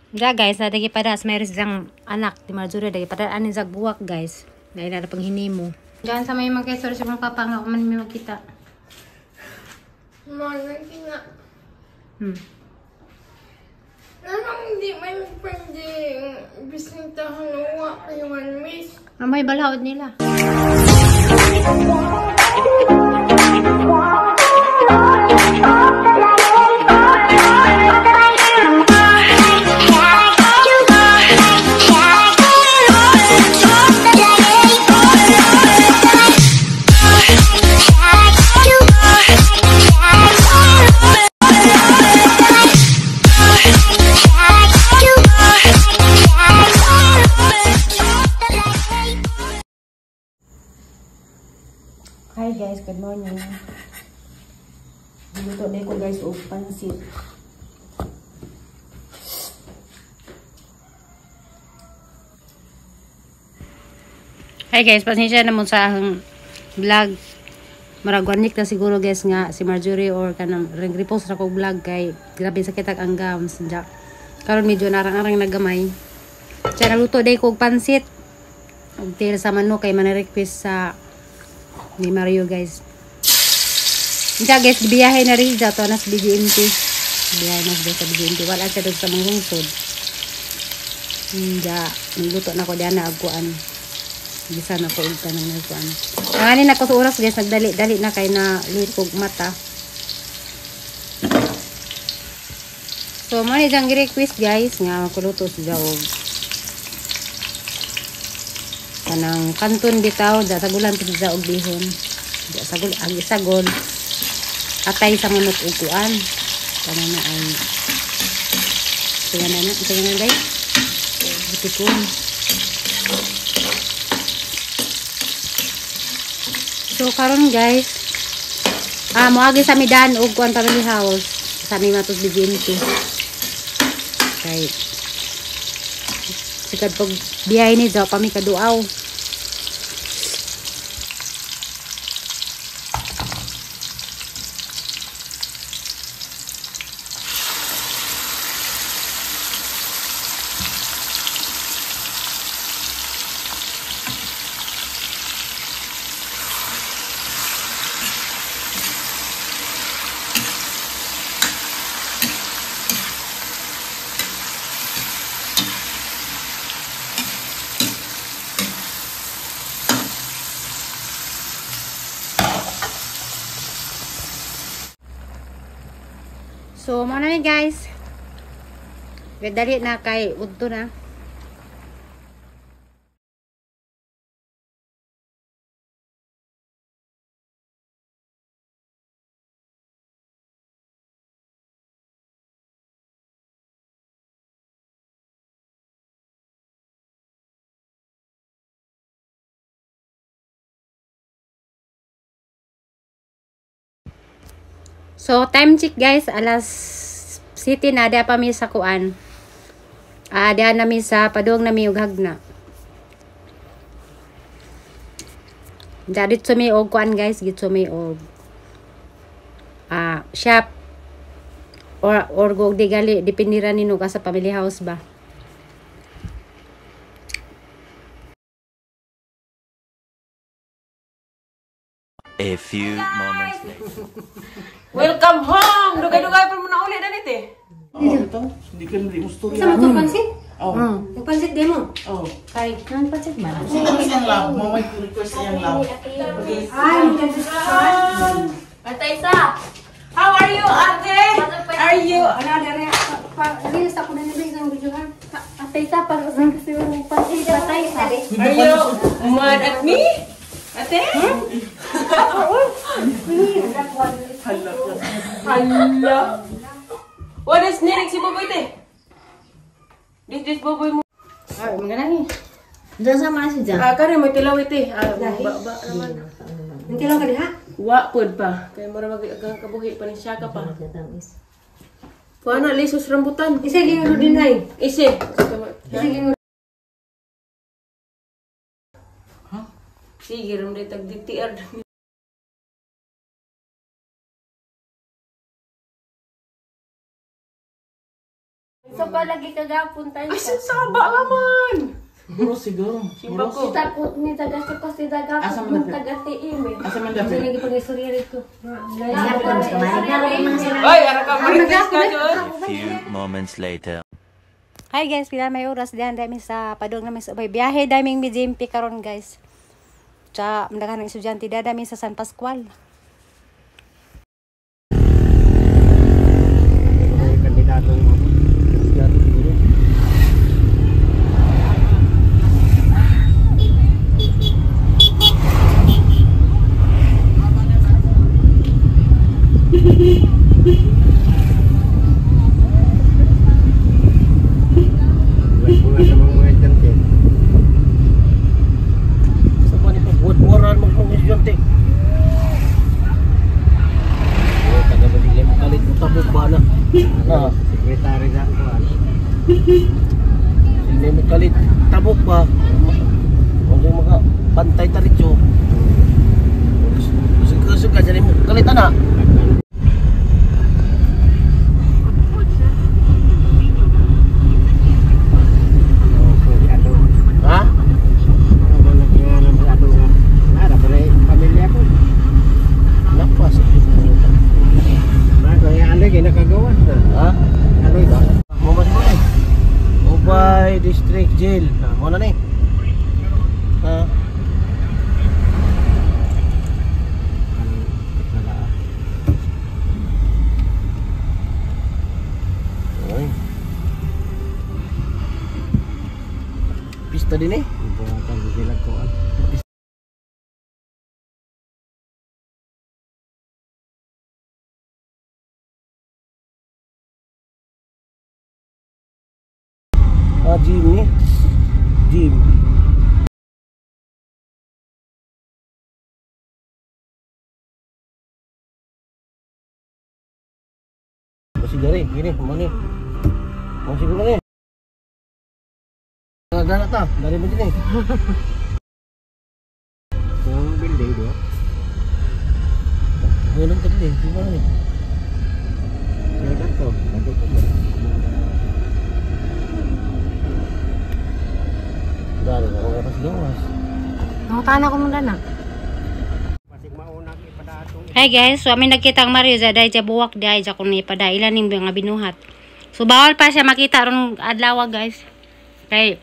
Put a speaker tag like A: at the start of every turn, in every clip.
A: Ja guys, nadagi padas mayroon siyang anak ni Marjorie dagi padas ani sa buwak guys. Naila na pang hinimo. Diyan sa may mga sorry sa mga papa nga man may makita.
B: Mga na. Anong hindi man pwede bisitahan uwa kay 1 week?
A: Mamay balaod nila. Hi guys, good morning. Luto din ko guys og pansit. Hi guys, pasensya na mo sa akong vlog. Murag 1 week na siguro guys nga si Marjorie or kanang repost ra ko vlog kay grabe sakit ang gums. Karon medyo narang-arang nagamay. Siya naluto day ko og pansit. Og tira sa manok kay man-request sa ni Mario guys. Hindi guys, biyahe na rin siya. Ito na sa BGMT. Biyahe na siya sa BGMT. Wala siya doon sa mga hungsod. Hindi. Nagluto na ko diyan na agkuan. Gisa na ko og kanang nagkuan. Nanganin ako sa oras guys. Nagdali-dali na kay na lipog mata. So, mo ni siyang request guys. Nga makuluto siya og kanang kanton bitaw. Da sagulan pa siya og bihon. Da sagol ang isagol. Atay sa manok og kuan. Kana na ay sige na guys. Butikon. So karon guys, moagi sa midan og kuan family house. Sa mi matos BGMT. Kay sikad pag biyahe ni Jaw kami kaduaw. So, muna ni guys. Dali na kay udto na. So, time check guys, alas 7 na, diya pa mi sa kuan. Diya na mi sa padung na mi og hagna. Diya dito mi og kuan guys, dito mi og shop or go di gali depende ra nino ka sa family house ba.
C: A few moments later.
D: Welcome home! Dugay-dugay pa mo na ulit na nito eh.
E: Ito? Hindi ka hindi gusto
A: Sa mga pansit?
E: Oo.
A: Pansit din mo?
E: Oo.
A: Kay, nang pansit man?
E: Sino siyang love? Mo may request siyang love.
A: Ay, maganda.
D: Ate Isa! How are you, ate? Are you?
A: Ano, dere, pa, ako na nabig sa video ha. Ate Isa, para sa kasi yung pansit, patay sa.
D: Are you mad at me? Ate? Hala. What is nilig si Boboy te? This Boboy mo.
A: Ay, mga nani. Diyan sa mga siya.
D: Kare may tilaw ite. Ba naman.
A: Ang tilaw ka diha?
D: Wa pud pa. Kay mura mag agang kabuhi pa ni siya ka pa. Kuha na lisos rambutan.
A: Isa gingo din ay.
D: Ise.
A: Isa gingo.
D: Sige, ram day tag DTR.
F: palagi kagapon tayo.
D: Ay, saba laman!
E: Puro siguro.
D: Simba ko.
F: Takot ni taga sa kasi taga
E: Asa man
F: taga tiim eh.
E: Asa man dapat?
D: Ay, ara ka marites ka dyan.
C: A few moments later.
A: Hi guys, pila may oras diyan dami sa padung namin sa ubay biyahe daming mi JMP karon guys. Tsa daghan ng estudyante da dami sa San Pascual.
G: Sekretary sa kuan.
E: Hindi mo kalit tabok ba? Huwag yung mga pantay ta rito. Kusog-kusog ka, dyan mo kalit ana. Ha?
G: Pamilya ko.
E: Napas.
G: Ano yung ginakagawa na?
E: Ha?
G: Ano ba?
E: Mo ba eh? Ubay District Jail. Mo na ni. Ha? Oy. Pista din eh.
G: Buhatan sila kuan.
E: Ah, gym ni. Gym. Masih dari, gini, mau ni. Mau siguro ni. Gana ta, dari mo din eh.
G: Yung building do.
E: Walang tagli, di ba ni?
G: Kaya to, kato ko ba?
E: Dari ako ka sa gawas.
A: Nangutana ko muna na. Hi guys, so amin nagkita ang Mario sa dahil sa buwak dahil sa kung ipadailan yung mga binuhat. So bawal pa siya makita ron adlaw guys. Kay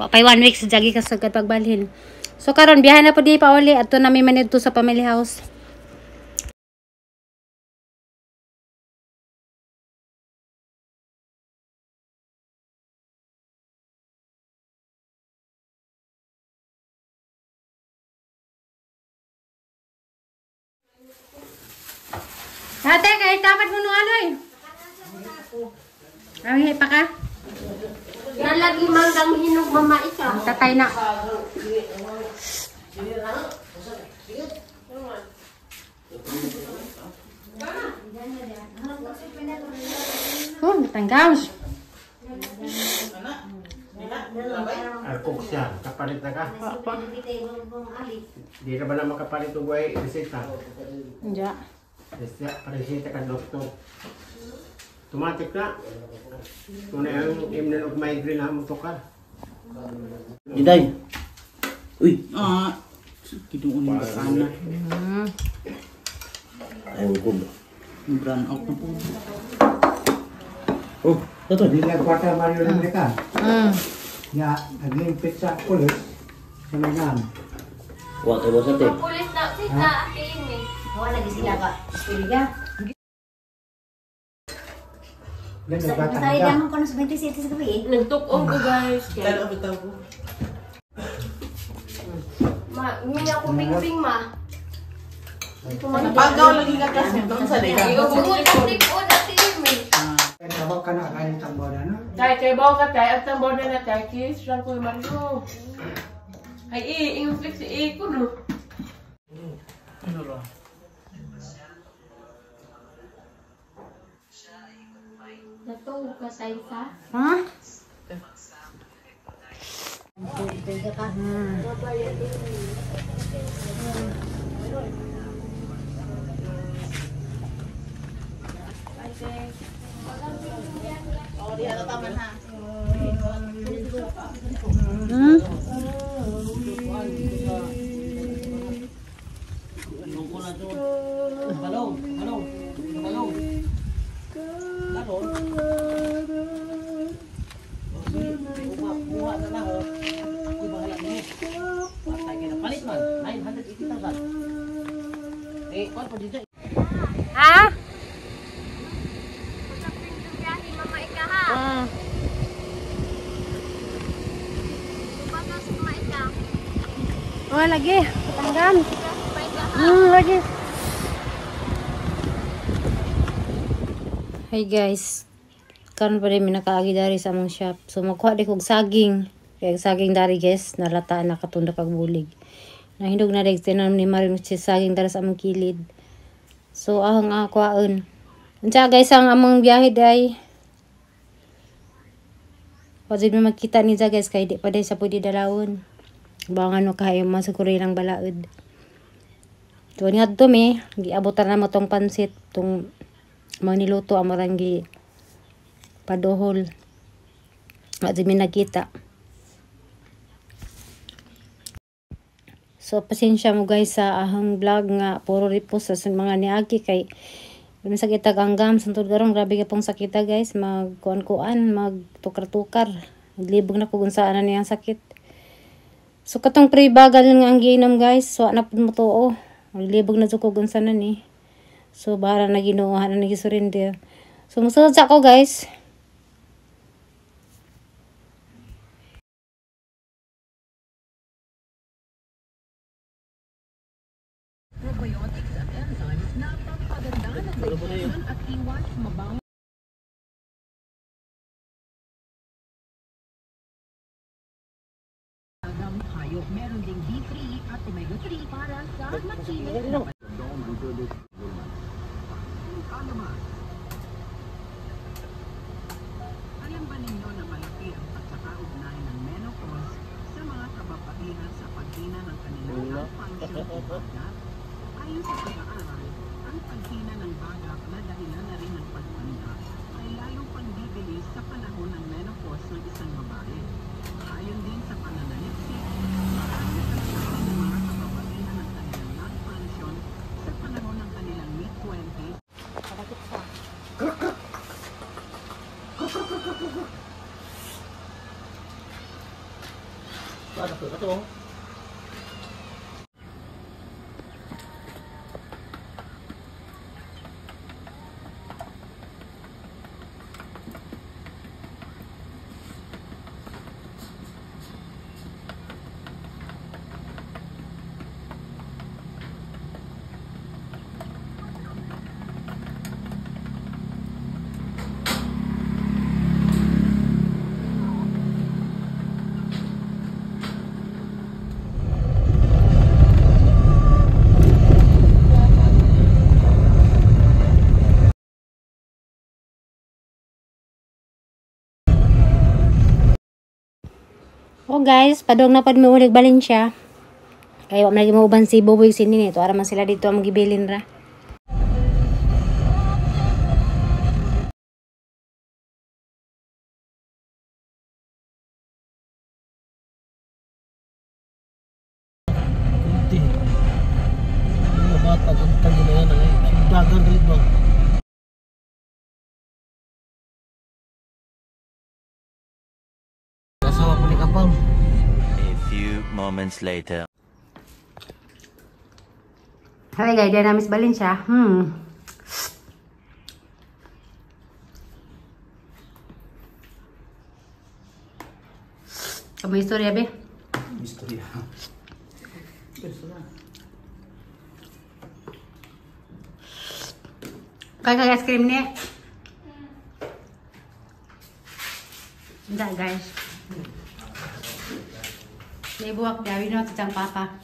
A: pay 1 week sa jagi ka sa pagbalhin. So karon biyahe na po di pa uli adto na mi manidto sa family house. Ate, kahit dapat mo nung ano eh. Ay, pa ka?
F: Nalagi manggang hinog mama ikaw.
A: Tatay na. Oh, natanggaw.
G: Arkok siya, kapalit na ka. Di ka ba na makapalit og way reseta?
A: Hindi.
G: Reseta ka doktor. Automatic na. Kung na ang imnan og migraine na mo ka.
E: Diday. Uy.
H: Ah, kinuon mo sana.
E: Ay, ko.
H: Brown out na po.
E: Oh, ito.
G: Di lang kwarta Mario lang ka. Ya, naglimpit sa pulis sa Megan.
E: Wa kay boss ate.
F: Pulis na sila ate Amy.
A: Wala lagi sila ka. Istorya.
G: Ganun ba ka?
A: ko na sa 27 sa gabi eh.
D: Nagtukong ko guys.
E: Kaya bitaw ko.
F: Ma, hindi ako ping-ping ma.
H: Pagaw lagi ka kasi. Doon sa liga.
F: Ikaw ko ate Amy.
G: Tawag ka na kayo tambo na no?
D: Tay, kay bawo ka tay. At tambo na na tay. Kiss lang ko yung Mario. Ay, i, yung flex i ko no.
E: Ano ra?
F: Natuog ka sa isa.
A: Ha? Ha?
F: Mama ika ha. Bagas mama ika.
A: Oh, lagi. Patanggan. Lagi. Hey guys. Karon pa rin mi nakaagi dari sa among shop. So magkuha di kog saging. Kay saging dari guys, nalataan na katunda kag bulig. Nahindog na deg tinan ni Marin si saging dari sa among kilid. So ahang kuhaon. Unsa guys ang among biyahe day. Wa jud mi magkita ni guys kay di pa day sa pwede dalawon. Baka ano kayo man siguro ilang balaod. So ngadto mi, giabotan na mo tong pansit tong mga niluto ang maranggi padohol. Wa jud mi nagkita. So pasensya mo guys sa ahang vlog nga puro repost sa mga niagi kay sakit ang gams santud karon grabe ka pong sakita guys, magkuan-kuan, magtukar-tukar. Naglibog na ko kung saan na niyang sakit. So katong pre-bagal nga ang giinom guys, so na pud mo tuo. Naglibog na jud ko kung saan na ni. So bahala na Ginoo na nagi-surrender. So musulod sa ako guys. Oh guys, padong na pad mo ulig Valencia. Kay wa man lagi mauban si Boboy si Nini, to ara man sila dito ang gibilin ra.
C: A few moments later.
A: Hi guys, diyan namin sa Valencia. Kamu istorya be?
H: Istorya.
A: Kaya kag ice cream ni? Hindi guys. May buwak gawin na sa papa.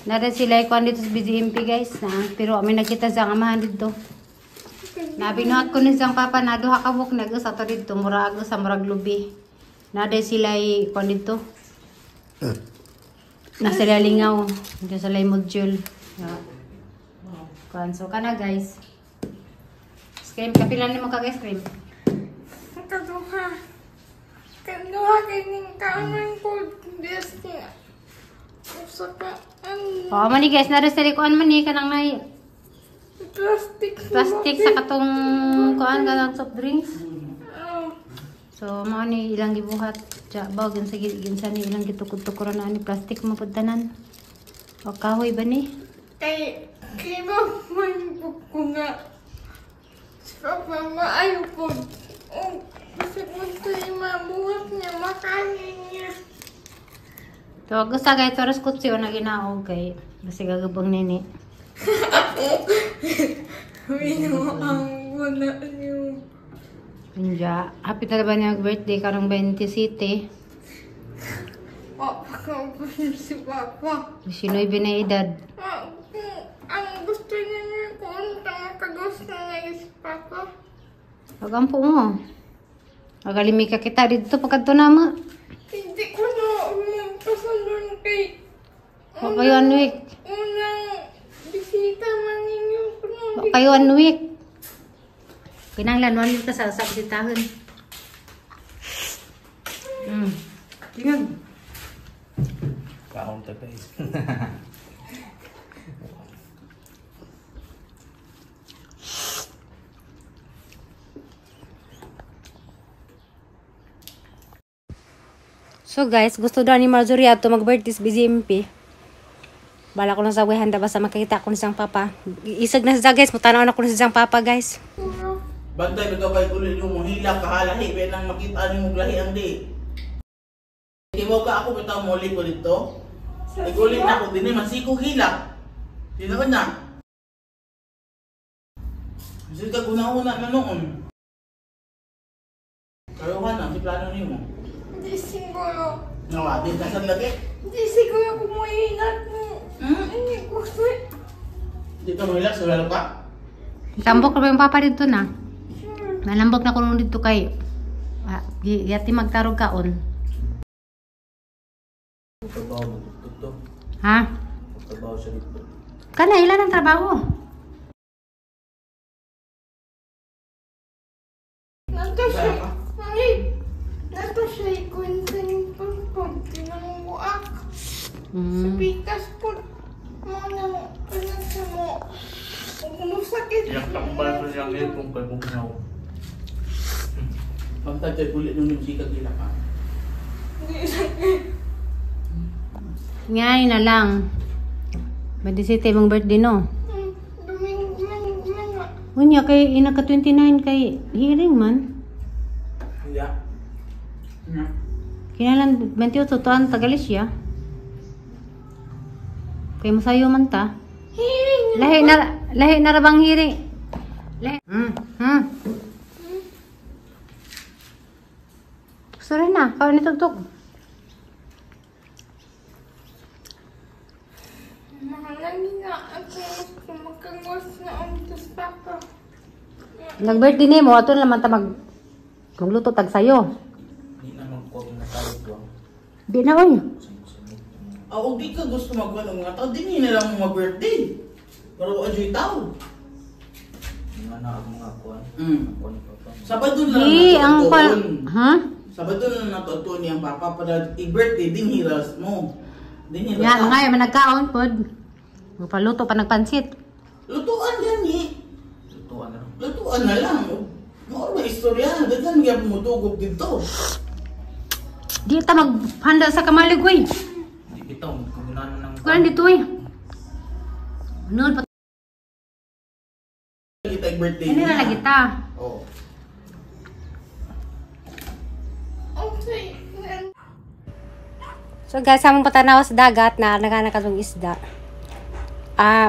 A: Nada sila ikuan dito sa BGMP guys na, pero amin nakita sa amahan dito. Nabinuhat ko ni sang papa na duha ka buok nag-usa to dito murag sa murag lubi. Nada sila ikuan dito. Nasa lingaw, dito sa lay module. Kuan so kana guys. Ice cream kapila nimo kag ice cream.
B: Kaduha. Kaduha kay ning kanon ko this nga. Usa ka ang
A: Oh, man guys, nara sa kuan man ni kanang nay
B: plastic.
A: Plastic sa katong kuan kanang soft drinks.
B: Oh.
A: So mao ni ilang gibuhat. Ja ba ginsa ginsa ni ilang gitukod-tukuran na ani plastic mo pud tanan. O kahoy ba ni?
B: Kay kay ba man po ko nga si Papa maayo po. O kasi po tayo mabuhat niya, makain niya.
A: So gusto kay toras kutsi o na ginaog kay basi gagabang nini.
B: Minuang wala niyo.
A: Inja, happy na ba niya birthday karong 27?
B: Papa ko po si Papa.
A: 19 na edad.
B: Ang gusto niya niya kung makagusto niya si Papa.
A: Pagampo mo. Magalimi ka kita dito pagkadto na mo.
B: Hindi ko na magpasalon kay
A: Wa kayo one week.
B: Unang bisita man ninyo ko na.
A: Wa kayo 1 week. Kinanglan 1 week ka sa bisitahan. Tingnan.
E: Kaon ta guys.
A: So guys, gusto daw ni Marjorie ato mag-birthday sa BGMP. Bala ko lang sa handa basta makikita ko ni siyang papa. Isag na siya guys, mutanaw na ko ni siyang papa guys.
H: Bantay bitaw kay kulit mo hila kahalahi be nang makita nimo lahi ang di. Kibaw ka ako bitaw moli ko dito. Igulit na ako dinhi masiko hila. Tinuod na. Sige ka guna-una na noon. Karuhan na si plano nimo.
B: Hindi siguro.
H: Nawa, di ka sa lagi.
B: Hindi siguro kumuhinat mo. Hindi ko
H: Di ka mahilak sa lalo ka?
A: Tambok na ba yung papa dito na? Nalambok na ko nung dito kay yati magtarog kaon.
E: Trabaho mo dito.
A: Ha?
E: Trabaho siya dito.
A: Kana ilan ang trabaho?
B: Nato siya. Nato siya ikunsin pagpag tinangbuak. Sa pikas po. Mga nang mo. Musakit.
E: Iyang tambal ko siyang kung kay bugnaw.
H: Pagtag kay kulit nung sikag hila ka.
A: Ngayon na lang. 27 mong birthday no? Unya kay ina ka 29 kay hearing man.
H: Yeah.
A: Kinalan 28 tuan taga Galicia. Kay masayo man ta.
B: Hearing.
A: Lahi na ra bang hearing? Lahi. Sorry na, kaon ni tugtog.
B: Mahalagi na ako gusto magkagos na ang tas papa.
A: Nag-birthday nimo ato na man ta magluto tag sayo.
E: Di na magkuha ng tao ko.
A: Di na oy.
H: Ah, og di ka gusto magkuha ng mga tao, di na lang mo mag-birthday. Pero wa joy tao.
E: Nga na ang mga kuan.
H: Sabado na lang
A: Di ang pa. Ha?
H: Sabado na lang natutuon niyang papa para i-birthday din hiras mo. Din hiras.
A: Ya, mga man nagkaon pod. Magpaluto pa nagpansit.
H: Lutuan gani.
E: Lutuan na.
H: Lutuan na lang. Mao ba istorya? Daghan gyud mutugog dito.
A: Di ta maghanda sa kamalig oy.
E: Di bitaw magkugunan ng
A: Kuan dito oy. Noon pa
H: kita birthday.
A: Ini ra lagi ta.
H: Oh.
B: Okay.
A: So guys, among patanaw sa dagat na naganakadong isda.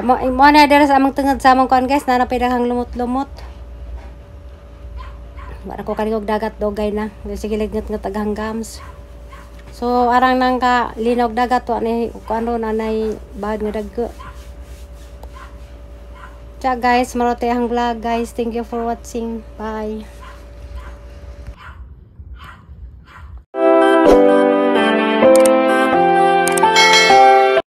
A: Mo na dira sa among tungod sa among kuan guys, na napidaghang lumot-lumot. Wala ko kanigog dagat dogay na. Sige ligngot ngot aghang gams. So arang nang ka linog dagat wa ni kuan ron anay bahad nga dagko. Ciao guys, marote ang vlog guys. Thank you for watching. Bye.